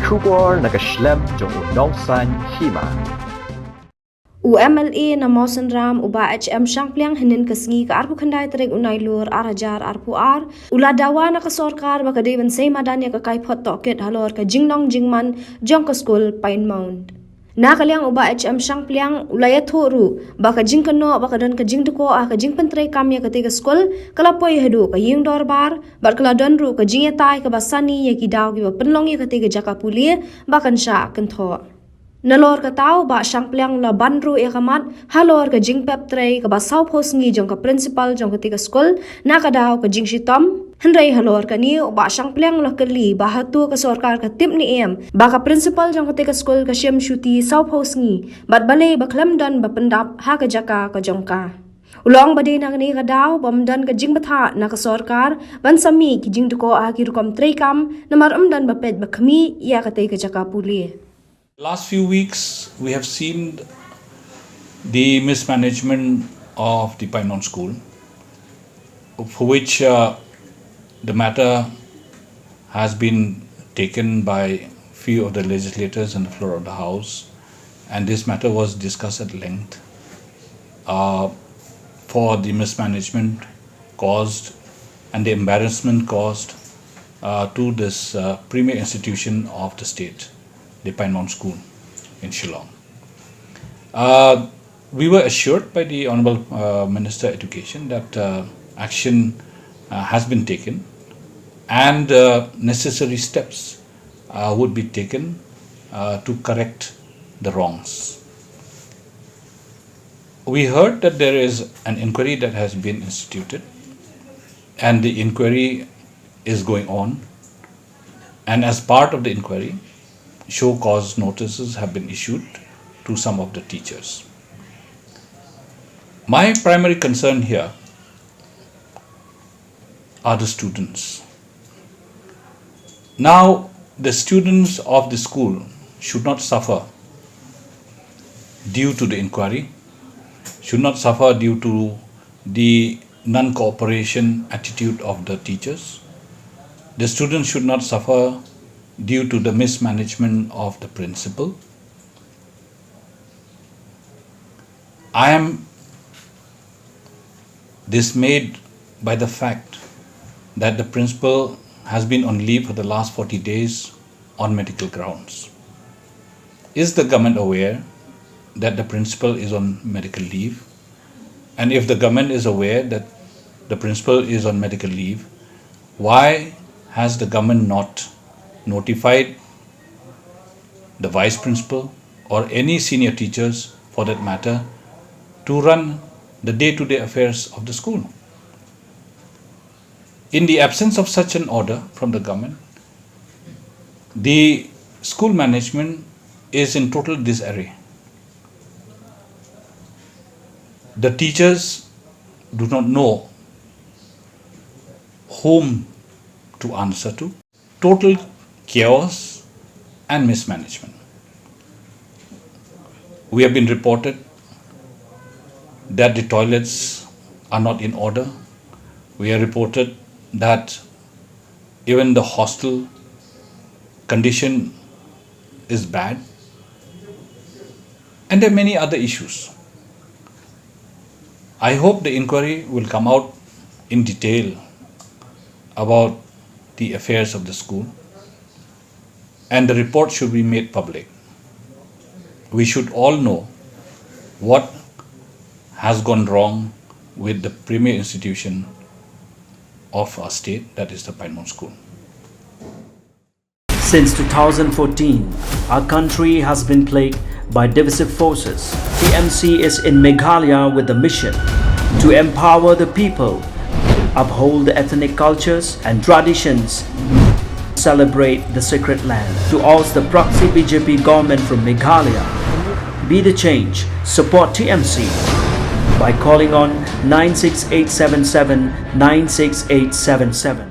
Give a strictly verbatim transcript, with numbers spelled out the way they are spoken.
Khubor na ka shlem jong u nongsan hima. U M L A na Mawsynram, u Bah H M Shangpliang, hynnin ka sngi ka arphew khyndai tarik u Nailur ar hajar arphew ar, u la dawa na ka sorkar ba ka dei ban sei madan ïa ka kaiphod tohkit halor ka jingnong jingman jong ka skul Pine Mount. Na ka liang u Bah H M Shangpliang u la ïathuh ruh ba ka jingkynnoh ba ka don ka jingdkoh ha ka jingpyntreikam ïa katei ka skul ka la poi haduh ka ïing dorbar, bad ka la don ruh ka jingïatai kaba sani ïa ki daw kiba pynlong ïa katei ka jaka pule ba kan shah kynthoh. Nalor kata u Bah Shangpliang u la ban ruh ïa ka mat halor ka jingpep trei kaba sawphew sngi jong ka principal jong katei ka skul na ka daw ka jingshitom. Hynrei halor kane u Bah Shangpliang u la kylli ba hato ka sorkar ka tip ne em ba ka principal jong katei ka skul ka shim shuti sawphew sngi, bad balei ba khlem don ba pyndap ha ka jaka ka jong ka. U la ong ba dei na kane ka daw ba ym don ka jingbthah na ka sorkar ban sa mih ki jingdkoh ha ki rukom treikam, namar ym don ba peit ba khmih ïa katei ka jaka pule. Last few weeks, we have seen the mismanagement of the Pine Mount School, for which uh, the matter has been taken by few of the legislators on the floor of the House, and this matter was discussed at length uh, for the mismanagement caused and the embarrassment caused uh, to this uh, premier institution of the state, the Pine Mount School in Shillong. Uh, we were assured by the Honorable uh, Minister Education that uh, action uh, has been taken and uh, necessary steps uh, would be taken uh, to correct the wrongs. We heard that there is an inquiry that has been instituted, and the inquiry is going on. And as part of the inquiry, show cause notices have been issued to some of the teachers. My primary concern here are the students. Now, the students of the school should not suffer due to the inquiry, should not suffer due to the non cooperation attitude of the teachers. The students should not suffer due to the mismanagement of the principal. I am dismayed by the fact that the principal has been on leave for the last forty days on medical grounds. Is the government aware that the principal is on medical leave? And if the government is aware that the principal is on medical leave, why has the government not notified the vice principal or any senior teachers for that matter to run the day to day affairs of the school? In the absence of such an order from the government, the school management is in total disarray. The teachers do not know whom to answer to. Total chaos and mismanagement. We have been reported that the toilets are not in order. We are reported that even the hostel condition is bad. And there are many other issues. I hope the inquiry will come out in detail about the affairs of the school, and the report should be made public. We should all know what has gone wrong with the premier institution of our state, that is the Pine Mount School. Since two thousand fourteen, our country has been plagued by divisive forces. T M C is in Meghalaya with the mission to empower the people, uphold the ethnic cultures and traditions, celebrate the sacred land, to oust the proxy B J P government from Meghalaya. Be the change. Support T M C by calling on nine six eight seven seven nine six eight seven seven.